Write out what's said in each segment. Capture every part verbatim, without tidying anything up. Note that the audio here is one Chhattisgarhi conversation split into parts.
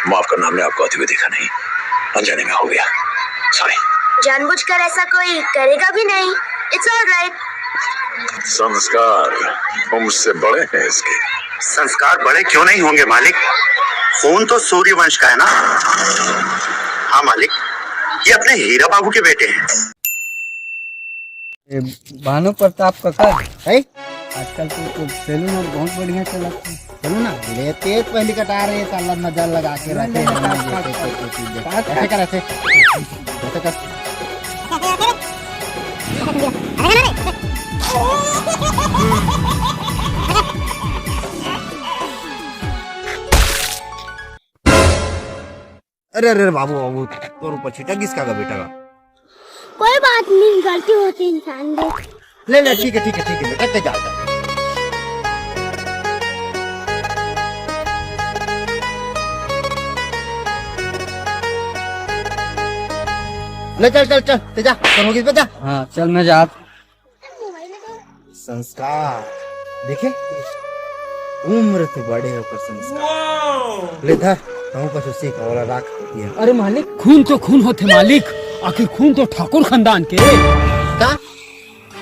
माफ करना, हमने आपको आते हुए देखा नहीं, अनजाने में हो गया, सॉरी। जानबूझकर ऐसा कोई करेगा भी नहीं। It's all right. संस्कार उम्र से बड़े हैं इसके। संस्कार बड़े क्यों नहीं होंगे मालिक, खून तो सूर्यवंश का है ना। हाँ मालिक, ये अपने हीरा बाबू के बेटे हैं। ए, भानु प्रताप कका, है? आजकल तो, तो सैलून अब बहुत बढ़िया चलत है। चलो ना, ले तेज पहली कटा रहे हैं, साला नजर लगा के रखे हैं। ऐसे कर, ऐसे। ऐसे कर। अरे, अरे, अरे, बाबू, बाबू, तोर ऊपर छिटक गिस का गा बेटा का? कोई बात नहीं, गलती होती इंसान से। ले, ले, ठीक है, ठीक है, ठीक है, बेटा, ते जा, जा। ले, चल, चल, चल, ते जा, कर होगी, जा। हाँ, चल, मैं जा। संस्कार देखे, उम्र तो बड़े होकर संस्कार। ले धर, कहूँ कुछ उसी का वाला राख दिया। अरे मालिक, खून तो खून होथे मालिक, आखिर खून तो ठाकुर खानदान के। का?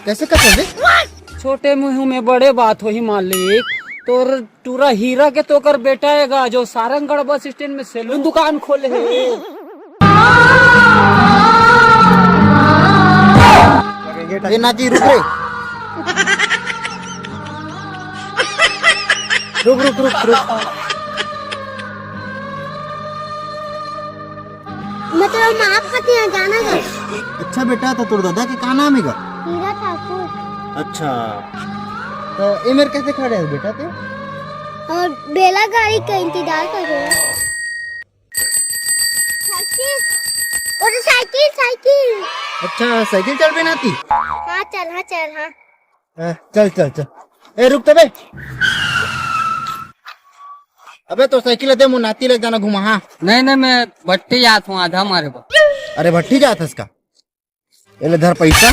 कैसे कर बे? छोटे मुंह में बड़े बात होही मालिक, तोर टूरा हीरा के तो ओकर बेटा हे गा, जो सारंगढ़ बस स्टैंड में सैलून दुकान खोले हे। ए नाती, रुक रे। रुक, रुक, रुक, रुक। मतलब, हम आपका यहाँ जाना है। अच्छा बेटा, तो तोर दादा के का नाम है गा? हीरा ठाकुर। अच्छा, तो ये मेरे कैसे खड़े है बेटा तू? और बेला गाड़ी का इंतजार कर रहे हैं। साइकिल, और साइकिल, साइकिल। अच्छा, साइकिल चल भी ना आती? हाँ, चल, हाँ, चल, हाँ। हाँ, चल, चल, चल। ए, रुक तो बे। अबे, तो साइकिल दे, मोर नाती ले जाना घुमा, हाँ। नहीं, नहीं, मैं भट्टी जात हूँ, आधा मारे बा। अरे, भट्टी जात हस का? ए ले धर पैसा,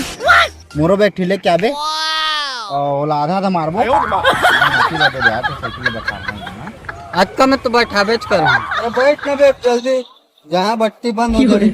मोरो बैग ठीक ले के आबे। और ओला आधा आधा मारबो। नाती ले दे यार, तो साइकिल ले बैठा दूंगा ना। अतका में तो बैठाबेच करूँ। अरे, बैठ ना बे, जल्दी, जहाँ भट्टी बंद हो जाए।